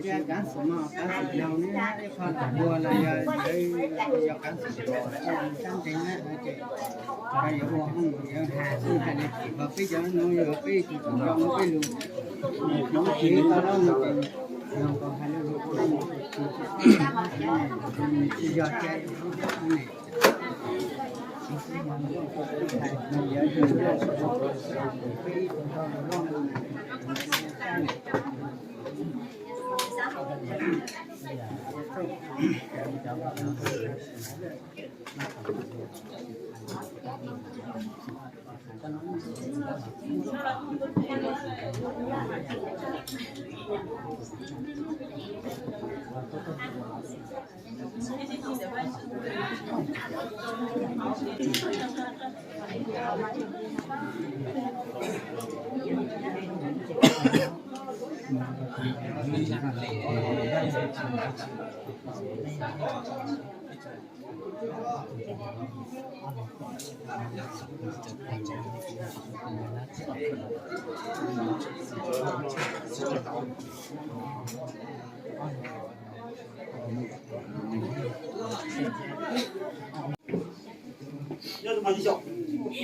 Tsiaj kav xwm no, kav xwm yau ne, ib qho lam ua los yog, yog kav xwm sab ntev na, ces yuav ua hoob yuav has xwb hais li ces peb cov no yog peb tus tsov rog no peb lus, lus tsis tau lawm no ces yog nkaus hais li,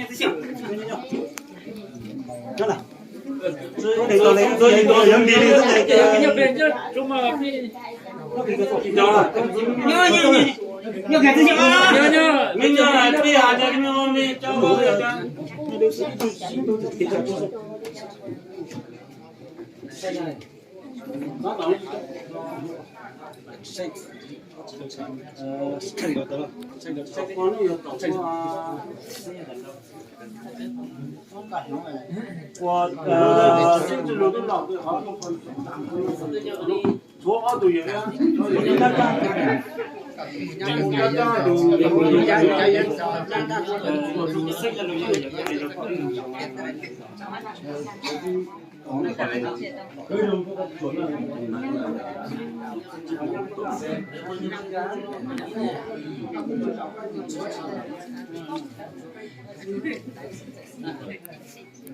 tsis yog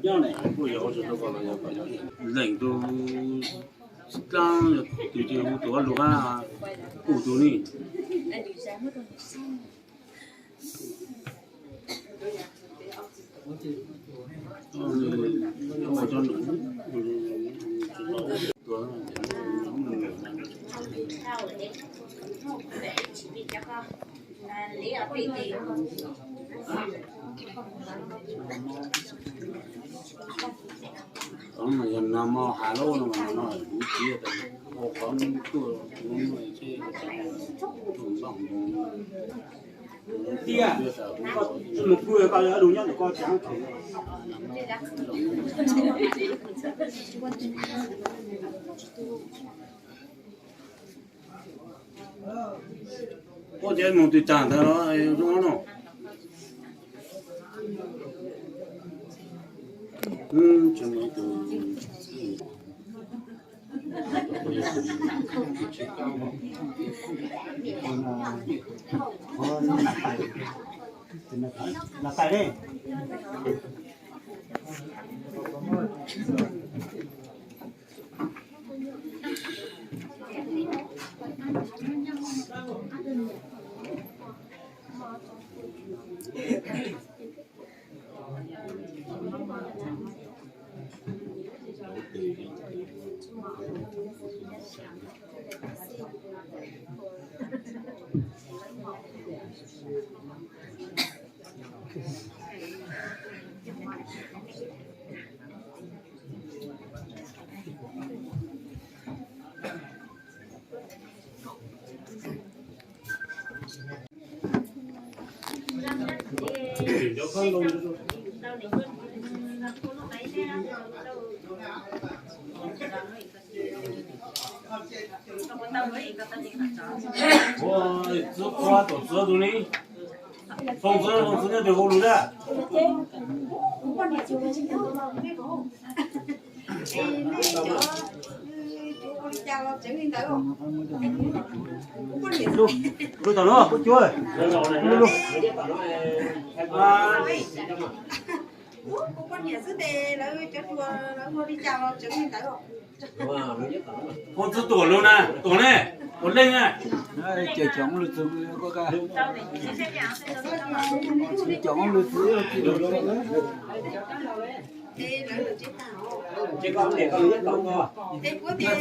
cia ne. Leej tus dlaab tus ces hu tus lug hab, hu tus ni. Qhov no yog nag hmo has lub no mas nag hmo kuv txiv ua qhov tuaj mus seb, tias koj mus kuj koj lug nyob ntawm koj tsev. Koj tsev mus twg tag ntawd los zoo no. Txwv qhua, tuam txwv tus ni. Foom txwv, foom txwv nyob twg hu lus da. Lub tom no, lub cuab. Foom txwv tuam lus na, tuam ne, tuam leej na. Tuam leej na, txwv qhua tus ni. Txwv qhua tus, tuam, tuam tuaj ob tias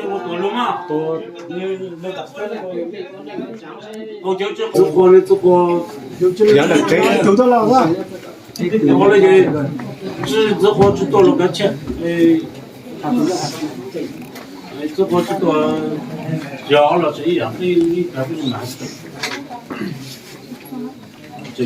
ua tuam lus mas. Txwv qhua ne, txwv qhua. Yav daim tsev tus tuaj los. Qhua lawm ces txwv qhua tsis tuaj los kav tsij. Txwv qhua tsis tuaj, yog los tsis ib yam, ib yam peb mas. Ces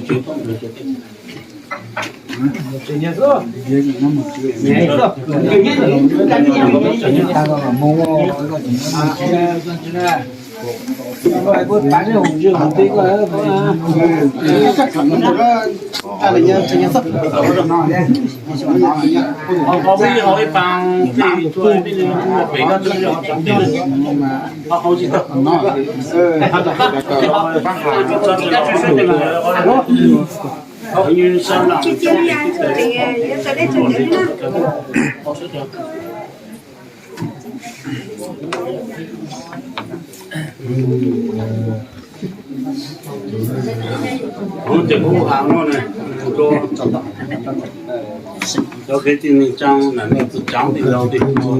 kuv ua no ne, cov kwv tij neej tsa na, nej txhua tsav tej laug tej hmov,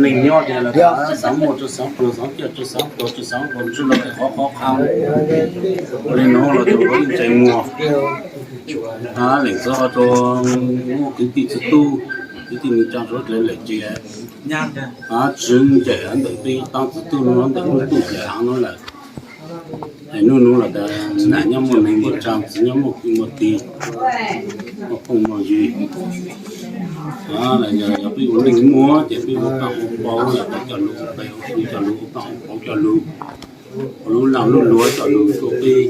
neeg nyob tias lawv xav muaj tsis xav pluag, xav ciaj tsis xav tuag tsis xav nkaus, ntsib los tej qhov qhov qha, ua li no los tsuas ua ib ntsais muag. Leej txiv ho rau muaj kwv tij txiv tub, kwv tij neej tsa rau dlawg lawm ces tswv ncaim ntawm peb taab txiv tub no ntawm lub ntuj ces av no lawm. Es nub nub los tas nam nyob muaj neeg muaj tsa, txiv nyob muaj kwv muaj tij, muaj phooj muaj ywg. Yog peb ua neej muaj ces peb ua paaj ua pauv los rau cov lus, peb ua kwv cov lus, ua paaj ua pauv cov lus, ua lub laag lub luam cov lus rau peb,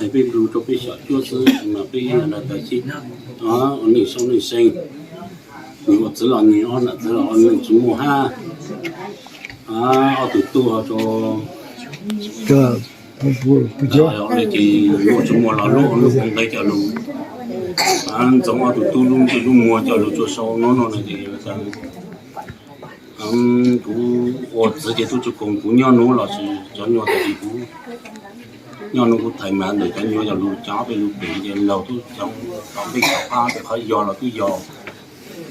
es peb lug rau peb xyom cuab xwb mas peb los tas sib ua neej soob neej seej. Nws ua txiv los nws, ob nam txiv los ua neej tsis muaj hab. Ob tug tub ho rau, ces muaj tsis muaj los lub ua lub koom nqe cov lus. Ntxoov ob tug tub lub ntsej lub muag cov lus tsuas sau no no ces kuv ua txiv ces tub tsis koom kuv nyob nuav los sis cov nyuas tas kuv nyob nuav kuv thaiv mas ntawm cov nyuas cov lus cov peb lus pem ces laug tub cov tom peb cov qab tej qhov yog los tub yog,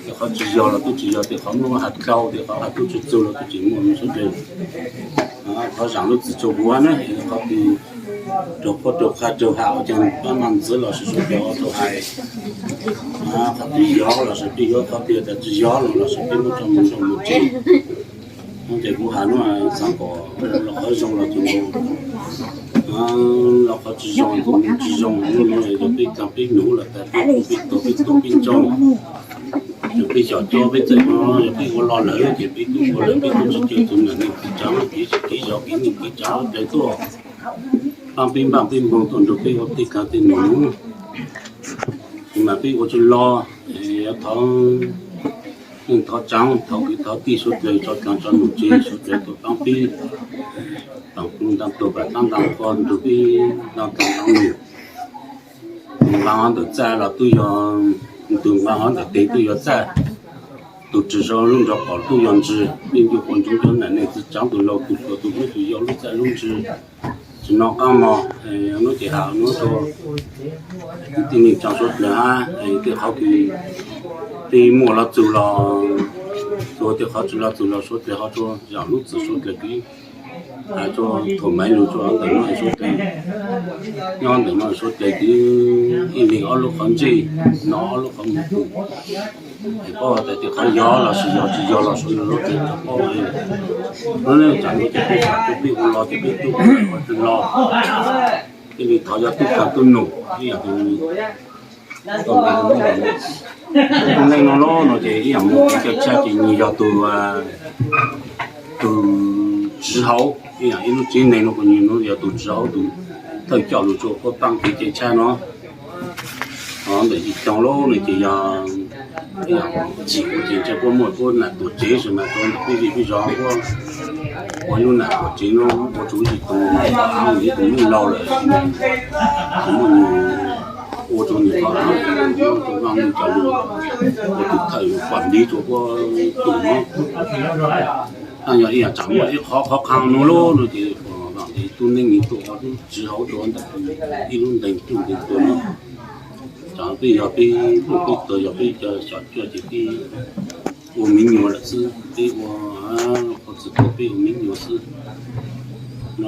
tej qhov tsis yog los tub tsis yog, tej qhov muaj has dlau, tej qhov has tub tsis txug los tub tsis muaj sawv daws. Qhov zaam lub txim rau kuv na, qhov twg raug qhuab raug qha raug ham ua cas pab maj ntxwv los sis suav dlawg tau hais. Qhov twg yog los sis peb yuav, qhov twg tas tsis yog los sis peb muab tso mus tso mus tso. Ces kuv has no xav kom los qhov zoo los tsis zoo, los qhov tsis zoo tsis zoo, yog peb tag peb num los tas peb tu peb tu peb tu peb ntsoog, yog peb xyom cov peb txawj no, yog peb ua lo lawm ces peb tu ua lawm peb tu tsis coj tus nam neej txiv tsav kev kev zov kev neej kev tsav tes tuaj paab peb npaaj peb moog tuaj nrug peb ua tej kaag tej num. Mas peb ua tsis lo, thov neej thov tsav thov kwv thov tij suav dlawg tso dlaag tso num tseg suav dlawg tuaj paab peb, paam plug ntaag tuag paam taab ntaag qho nrug peb ntaag taag ntaag num. Nqaa ntawm txaj los tub yog, tus nqaa ntawm tes tub yog txaj, tus ris sau lub nrog qom tub yog ntsws, peb ncu ua ntsoov cov nam neej txiv tsav tus laug tus hluas tus hlub tus yau lub txaj lub ntsws. Tsis nov qaab mog, nub ces has nub rua kwv tij neej tsaa suav dlawg hab tej qhov kws peb muaj los txug los, txug tej qhov tsis los txug los suav dlawg ho rua zam lub txim suav dlawg kwv, has rua thaum maiv lug rua ntawm no suav dlawg, nyob ntawm no suav dlawg kwv ib leeg ob lub qhov ntsej, nov ob lub qhov muag pum, es paub tas tej qhov yog los sis yog tsis yog los suav dlawg lub txim paub. Nub tsam no ces peb ua lo ces peb tuaj ua tsis lo, cia li thov yog tub kaag tub num ib yam tus neeg no los no ces ib yam moog kev cai tshaj ces nwg yog tus, tus tswv hauv, ib yam ib lub tsev neeg no kuv nwg yog tus tswv hauv tus thawj coj lug rua puab paab kev cai tshaj no. Ntawm ib tsoom lub no ces yog ib yam txim ua ces ntshe puab muaj puab nam tuam tsev xwb mas rua ntawm peb zej peb zog puab ua lub nam tuam tsev no ua rua ib tug, ib tug neeg laug lawm, tsis muaj nws ua rua nws qhov av, ua rua vaj lug cov lug, ua tus thawj lug pam ntiv rua puab tus no. Yog ib yam tsam muaj ib qhov qhov qha no lub no ces kom tub neej nwg tuaj ua lub tswv hauv rua ntawm ib lub ntees tuj ntees tuag no. Tsam peb yog peb tuaj peb tuag yog peb cov xyom cuaj ces peb ua miv nyuas lawm xwb, peb ua qhov txwv tuag peb ua miv nyuas xwb. No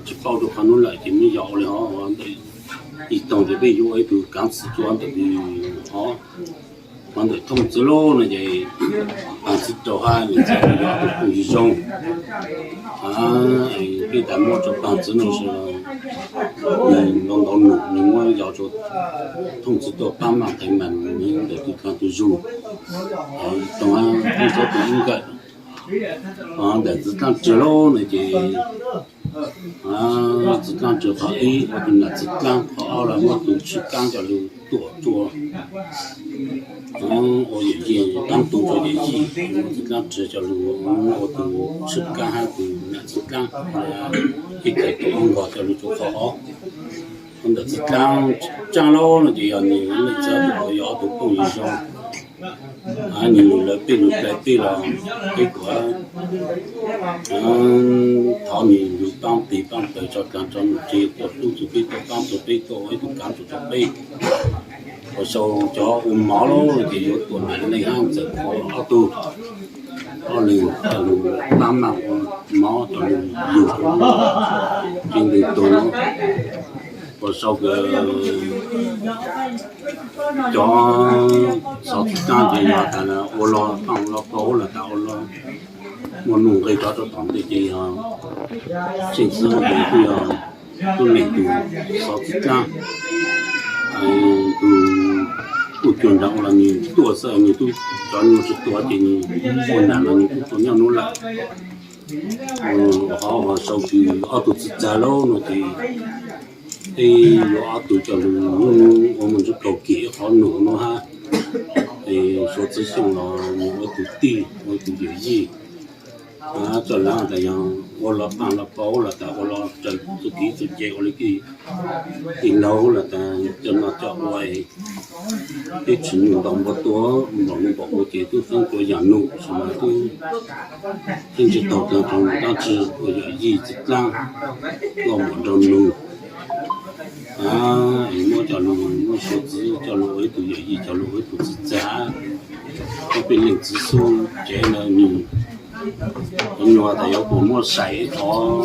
tsis paub rua qhov nub lawm ces muab yog ua le hov ntawm ib tog ces peb yuav ua ib tug kaav txwv rua ntawm hov. Hov ntawm thooj txwv lub no ces paag txwv rau hab nws txhaj yog tus phooj ywg zoo. Peb tas muab rua paag txwv no nws ntau ntau num nws muab yog rua thooj txwv tuaj paab maaj qeev mas nws ntawm tug dlaag tug zug. Tog thooj txwv tus ib nkawm. Ntawm txwv dlaab tswv lub no ces txwv dlaab tswv qhov ib ua tug nam txwv dlaab, qhov ob los muab tug tshwj kaab coj lug tuam rua ua yawm yij, taab tu rua yawm yij, muab txwv dlaab tswv coj lug ua tug tshwj kaab hab tug nam txwv dlaab, ib tes tug ob nkog coj lug rua qhov ob. Ntawm txwv dlaab tsaab lub no ces yog nws leej txiv yog ob tug phooj ywg zoo, nws lug lawv peb lug dlai peb los peb kuj thov nws lug paab tes paab taw tso dlaag tso num tseg tuaj hlub txug peb, tuaj paab txug peb, tuaj ua ib tug kaav txug rua peb. Ua sau cov ua mov lub ces yuav tuam nam neej hab ntxawm qhuav ob tug, ob leeg coj lug paab maaj ua mov coj lug yug rua lub tsev neeg tuag no. Ua sau cov xov txwv dlaab ces yog tas ua lug paaj lug pau los tas ua lug muaj nuj nqis rov rua tom ntej ces yog xeeb xwb ces kuj yog tub neeg tug xov txwv dlaab, tug kuj cuag nraag ua los nws tuaj xwb, nws tub cov nyuas tsi tuaj ces nws ua nam los nws kuj tuaj nyob nuav lawm. Qhov uas sau kws ob tug txwv txag lub no ces peb yuav ob tug coj lug ua moog ntsib kaug kis ib qhov num no hab, es Suav Txwv Xyooj los nws ua tug tij ua tug yawm yij, coj lug tas yog ua los paaj los pau los tas ua los raws txuj kev txuj ce ua le tij laug los tas coj noj coj ua, peb tsis num ntaus npua tua, npaum npaum ua ces tub xeeb tuav yaam num, tsis mas tub xeeb tsi taug taag rau dlaab tsi ua yawm yij txwv dlaab, loj npaum nraug nug. Es muab coj lug, muab Suav Txwv coj lug ua ib tug yawm yij, coj lug ua ib tug txwv txag, muab peb leej txwv xub tsev ntawd nws, cov nyuas tas yuav kuas muab sai ib qhov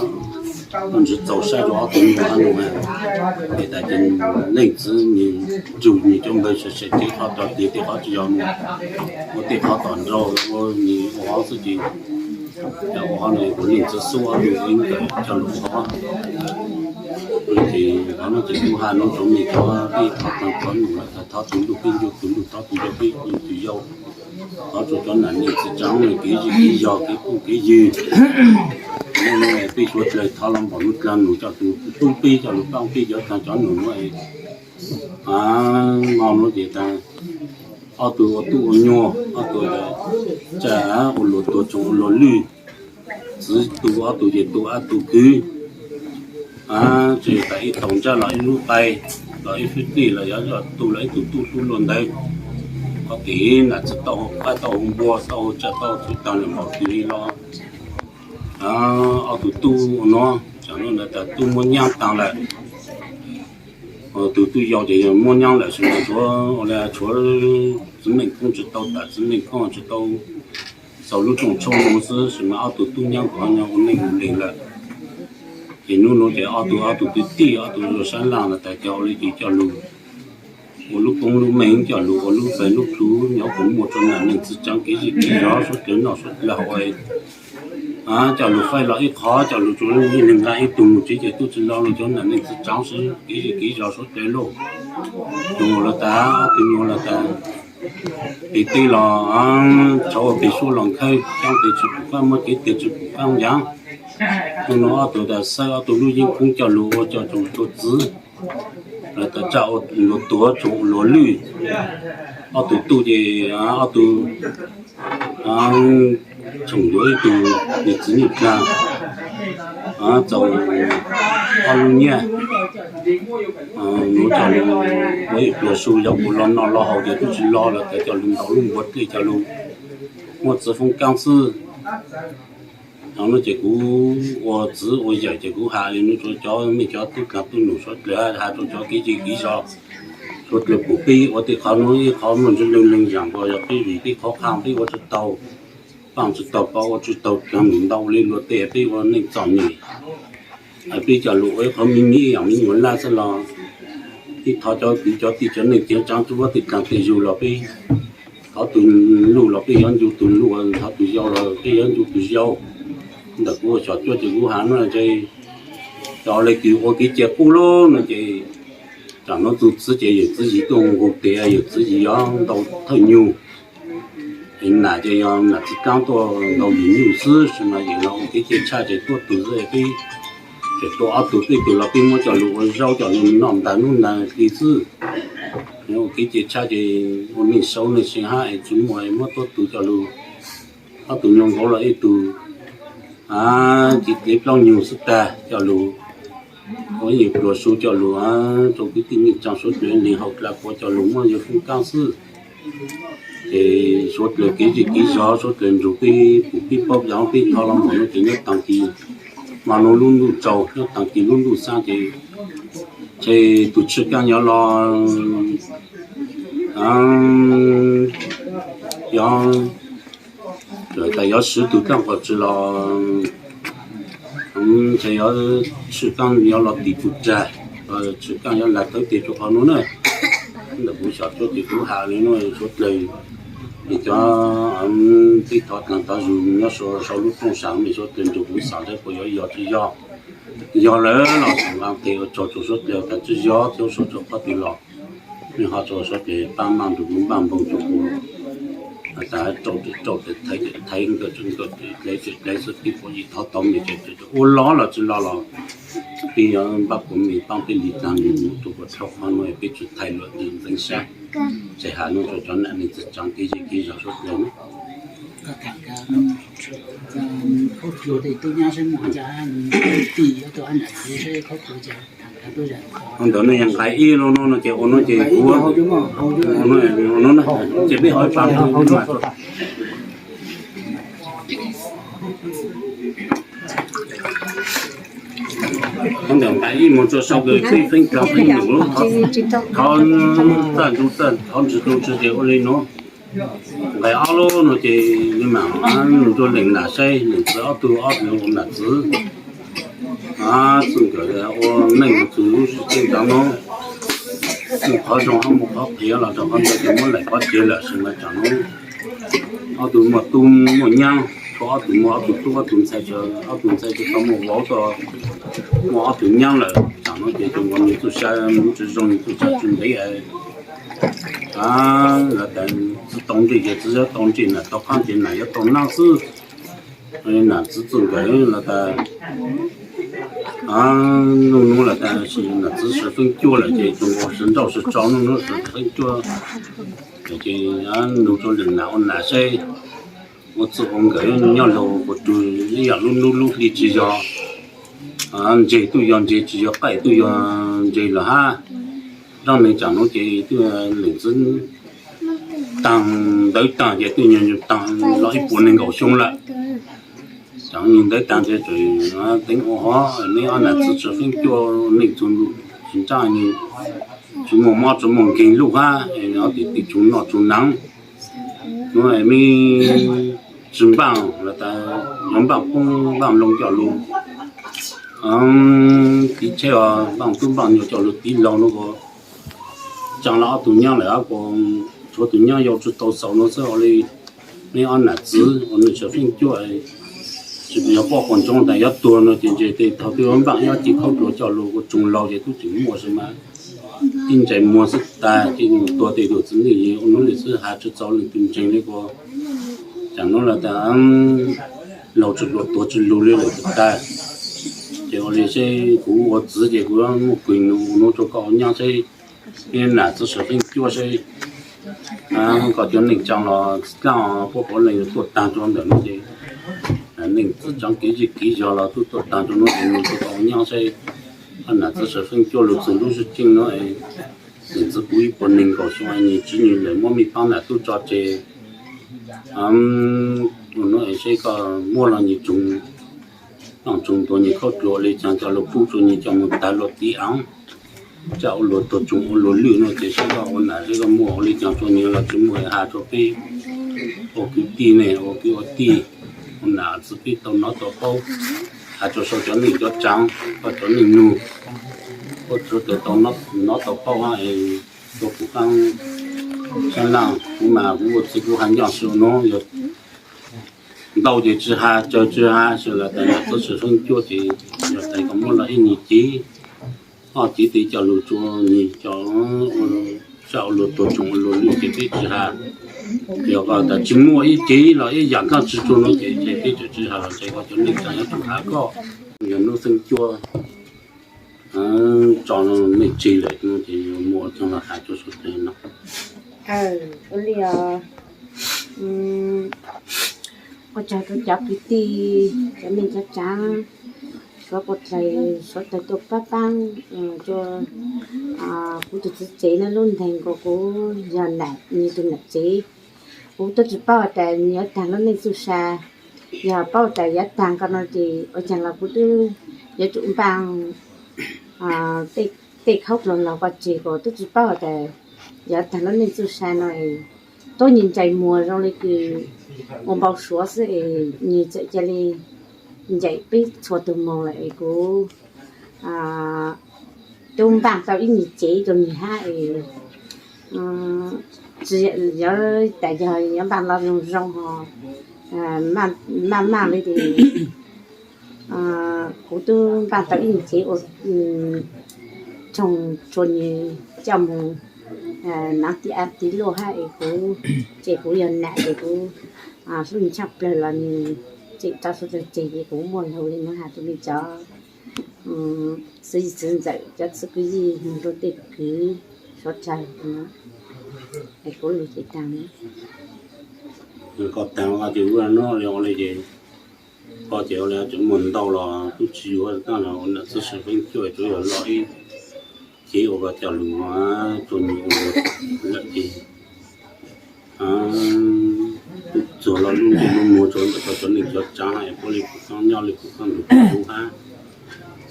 Ntsis txaus saib rau ob tug nyuag no, es tas ces leej txiv nws nrug nws cov npawg sawv sawv cev qhov rau tias tej qhov tsis yog mus ua tej qhov tom nraud ua nws ua hov xwb ces, cas ua hov no kuv leej txiv xub ob tug ib nkawm coj lug ua hov. Ces qhov no ces kuv has no rau nej cov peb thov tau cov nus los thov tus ntuj peb ncuj tus ntuj, thov tus yau peb ncuj tus yau, thov rau cov nam neej txiv tsev kev zej kev zos kev phooj kev ywg, peb suav dlawg thov los npaum lub dlaag nus coj tus tub peb coj lug paab peb cov dlaag cov nus nuav. No nuav ces tas ob tug ua tub ua nyuag, ob tug tsa ua luag tuag tsoom ua luag lwj, txiv tu ob tug ces tu ab tug kwv, tsis tas ib taug ntsab los ib lub qai, los ib fwb tij los yog tu los ib tug tub tub luaj ntawd. Qhov tim nam txiv tau hau qaib tau hau npua tau hau tsaj tau hau txhuv taag le npaum twg li los ob tug tub ua nuav, tsaam lub ntawd tas tub muab nyaab taag lawm. Tus tub yau ces yog muab nyaab lawm, tsis mas tshuav, tshuav txiv Meej Koob tsis tau tas, txiv Meej Koob tsis tau xaus lub rooj tshoob nuav xwb, tsis mas ob tug tub nyaab kuv ua neej ua leeg lawm. Ces nub nuav ces ob tug, ob tug kwv tij, ob tug zuag sab laj los tas coj ua le ces coj lug ua lub koob lub meej, coj lug ua lub pawg lub plhu nyob kuas muaj rua nam neej txiv tsev kev zej kev zos suav dlawg noj suav dlawg haus, coj lug faib los ib qho, coj lug tsuas ib leeg nqaa ib tug mus tsev ces tub tsis lug lug cov nam neej txiv tsev seb kev zej kev zos suav dlawg lauj. Tus nyuag los tas, ob tug nyuag los tas, pem teb los tshauv pem suab los nkhawb, coob tes tsis pum qaab muab, kev tes tsis pum qaab ncav. Tus nuav ob tug tas xawb ob tug lub yeeb koob coj lug ua coj tsoom tug txiv, los tas tsaj ua luag tuag tsoom ua luag lwj. Ob tug tub ces ob tug tshoom yuav ib tug niam txiv nyuj dlaag, txaus ob lub nyiaj, nuav coj lug ua ib pluag su, yog kuv los noj los haus ces tub tsis lug los tas coj lug ntaus lub npuas dlej coj lug muab txiv foob kaab xwb. No ces kuv ua txiv ua yawm ces kuv has le nuav rua cov mej cov tub dlaag tub num suav dlawg, has rua cov kev zej kev zos suav dlawg pum peb ua tej qhov nuav ib qhov muaj ntsis leej leej zaam nkaus yog peb vim peb qhov qha peb ua tsis tau, paaj tsis tau pov, ua tsis tau dlaag num ntau le luag tej, peb ua neej txom nyem. Peb coj lug ua ib qhov me me yaam me nyuam laj xwb los peb thov cov kwv cov tij cov neej txiv tsev tsuas tej dlaag tej zug los peb thov tug luj los peb yuav ncu tug luj, thov tug yau los peb yuav ncu tug yau. Ntawm kuv ua xyom cuab ces kuv has nuav ces cov le kws ua kev cia qub lug no ces tsaam nuav tug txiv ces yawm txiv yim tuaj nqug tes, yawm txiv yim yuav ntau thawj nyug. Es nam ces yog nam txiv kaab tuaj ntau yim nyug xwb, tsis mas yawm no ua kev cia tshaj ces tuaj tug xwb peb ces tuaj ob tug peb tug los peb muab coj lug ua zaub coj lug noj ntaag nub ntaag hli xwb. Ua kev cia tshaj ces ua neej sau neej se hab es tsis muaj muab tuab tug coj lug, ob tug nyuag nkaus los ib tug ci tev plaub nyug xwb tag coj lug ua ib pluag su coj lug rua kwv tij neej tsaa suav dlawg neeg haus dlaa kuav coj lug muab yawg foob kaab xwb. Ces suav dlawg kev zej kev zos suav dlawg nrug peb pum peb paub yog peb thov los mas nuav ces nyob taag kis mas nuav lub ntuj tsaus, nyob taag kis lub ntuj xaab ces ntshe tug tshwj kaab yuav los, yog tas yuav swv tug taab quas tsi los ntshe yuav tshwj kaab yuav los tim tug rag, tshwj kaab yuav lag tawv tes rua qhov nuav na. Ntawm kuv xyom cuab ces kuv has le nuav suav dlawg, es cov peb thov dlaag thov zug nyob sau lub rooj sam mej suav dlawg nrug kuv xam saib puas yuav yog tsi yog. Yog lawm los tseem nqaa tes ua tsaug rua suav dlawg, tas tsi yog thiab suav rua qhov twg los mej ho rua suav dlawg paab maj nrug kuv npaj npoog rua kuv, tas rau rau thaiv thaiv nkawd nkawd dlaiv dlaiv xwb, peb puab yig thov tau mej ua log los tsi log los peb yuav npaj kuv mej paab peb li taag nrug rua kuv dlhau qhov nuav peb tsi thaiv luag ntxeev sab. Tseem has nuav rua cov nam neeg txiv tsev kev zej kev zos suav dlawg na. Ntawm no yog nqai ib lub nuav no ces ua nuav ces kuv, ces peb ho ib paab mas ntawm nqai ib moog rua sau kws peb feeb dlaag feeb num lub thov txaj ntuj txaj thov ntsis tu ntsis ces ua le nuav. Nqai ob lub nuav ces le maam nrua leej nam saib leej txiv ob tug ob tug nam txiv Txij nkawm ua neej txug lub sij hawm no, muaj qhov zoo hab muaj qhov phem los rau qhov ntawd ces muab laim pob cev lawm, tab sis mas tsam no ob tug muaj tub muaj nyab, tshuav ob tug muaj ob tug tub ob tug ntxhais, ob tug ntxhais tsis tau muaj vauv, muaj ob tug nyab lawm, tsam no ces tug vauv nws txuj sa tsis zoo, nws txuj sa tsis ntev, lawv tas txiv tau ntsej ces txiv yuav tau ntsej, nam tau qab ces nam yuav tau nab xwb. Nam txiv txij nkawm lawv tas nub nub lawv tas nam txiv sawv feeb cuaj lawm ces tug vauv sawv nrauj sawv tso, nub nub sawv feeb cuaj. Ces nug rau nam ua nam seb ua txij ua nkawm nyob laug puas rug ib yam lub hnub lub hli tsis yog, ntseg tuj yog ntseg tsis yog, qaij tuj yog ntseg los hab. Zaj neeg tsam no ces twb lees txiv taag ntawv taag ces twb nyuag nyuag taag los ib puas nees nkaum xyoo lawm. Tsam nyuag ntawv taag ces tseem teev ua hov, neb ob nam txiv sawv feeb cuaj neej txug tsis nraj, tsis muaj mob tsis muaj nkeeg luj hab, ob tim tij tsuv noj tsuv naav. Nub meb tsis npaaj los tas yuav npaaj poob npaaj loo coj lug tiv tsheb os, npaaj tub npaaj nyuam coj lug tiv laug nub ua tsaa los ob tug nyab lawm, tshuav tug nyab yau tsis tau xaus nub xwb. Ua li neb ob nam txiv ua neej sawv feeb cuaj, tsis yog poj quas ntsoov tas yuav tuag no ces ntshe tej thaum twb yuav npaaj ib ob ceg khaub dluag coj lug ua tsoog laug ces tub tseem muaj xwb mas ib ntsais muag xwb tas, ces tuag tej tug txiv neej ua nub li xwb has tsis txaus leej twg ntseeg li ko. Tsam nub los tas laug tsis hluas tuag tsis lug li lawm tas. Ces ua li seb kuv ua txiv ces kuv muaj kws nug ua nub rua koj ua nyab seb neb nam txiv sawv feeb cuaj seb koj cov neej tsaa los txhij dlaab puab puav leej tuaj taag rua ntawm nub ces neej txiv tsaav kev zig kev zog los tub tuaj taag rua nub ces nug rua koj ua nyab seb koj nam txiv sawv feeb cuaj lug txug lub sib ceeb nub, neej txiv kuv ib puas nees nkaum xyoo, nyias txiv nyias lawm muab mej paab nam tub tso tseg nub es seb koj muab los nyias tsoog noj tsoog tuag nyias khaub dluag li caag coj lug pub rua nyias coj moog tag luag tiv aav, tsa ua luag tuag tsoog ua luag lwj nub ces seb koj ua nam seb koj muaj ua li caag rua nyias los tsis muaj has rua peb ua kwv tij ne ua kwv ua tij, ua nam txiv peb tau nov tau paub, has rua sau cov neej cov tsaav koj cov neej nug, koj tsuav tau nov tau paub hab, rua kuv qaab sab laaj kuv mas kuv ua txiv kuv has nco sua nub yog ntau ces tsis has, tsawg tsis has, sawv daws tas nam txiv sawv feeb cuaj ces yog tas koj muab los ib nyias cev, ob cev tes coj lug rua nyias coj sab ua luag tuag tsoog ua luag lwj ces peb tsis has. Yog koj tas tsis muaj ib cev los ib yaam dlaab tsi rua nub ces peb tseem tsis has los ntshe koj cov neej tsaa yuav tsum has koj. Yog nub feeb cuaj tso neej tseg lawm no ces yuav muaj coj los has rua suav dlawg no. Ua li os, ua tsaug rua cov kwv tij, cov neej cov tsaav, suav dlawg, suav dlawg tuaj paab paab rua kuv tug txiv tsev nub lub nteeg kuas kuv yog nam, nws tug nam tsev. Kuv tub tsis paub tas nws yuav taag lub neej txuj sa, yog paub tas yuav taag ko no ces ua caag los kuv tub yuav tsum npaaj tej khaub dluag laug ko tseg, kuv tub tsis paub tas yuav taag lub neej txuj sa no. Tuab nyias ntsais muag zoo le kws ua npau suav xwb es nws txawm ca le ncaim peb txhua tug moog lawm es kuv tub npaaj tau ib nyias cev rua nws hab es tsis yog tas yog yuav npaaj los zoo zoo ho maj maj le es kuv tub npaaj tau ib nyias cev ua tsoog rua nws coj moog naav tiv av tiv luaj hab es kuv, ces kuv yog nam ces kuv hlub nws tshaj plawg los nws tseem tso suav dlawg tseg ces kuv muaj lug le nuav has rua mej cov xwv yij xwv ntxawm, cov txwv kwv yij moog rua tej kwv suav dlawg. Es kuv lug ces taag. Koj taag koj ces ua le, ua le ces koj ces ua le, tseem muaj ntau los tub tsis yuav, ua nam txiv sawv feeb cuaj tsuav yog lug ib cev ua koj coj lug rua nws ua lawm ces tub txuag los lub ntsej lub muag rua ntawm koj cov neej cov tsaav hab puab le kuv qaab nyob le kuv qaab nrug kuv hab.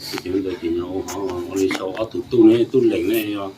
Ces ntawd ces yog ua hov ua le sau ob tug tub ne, tub leem ne yog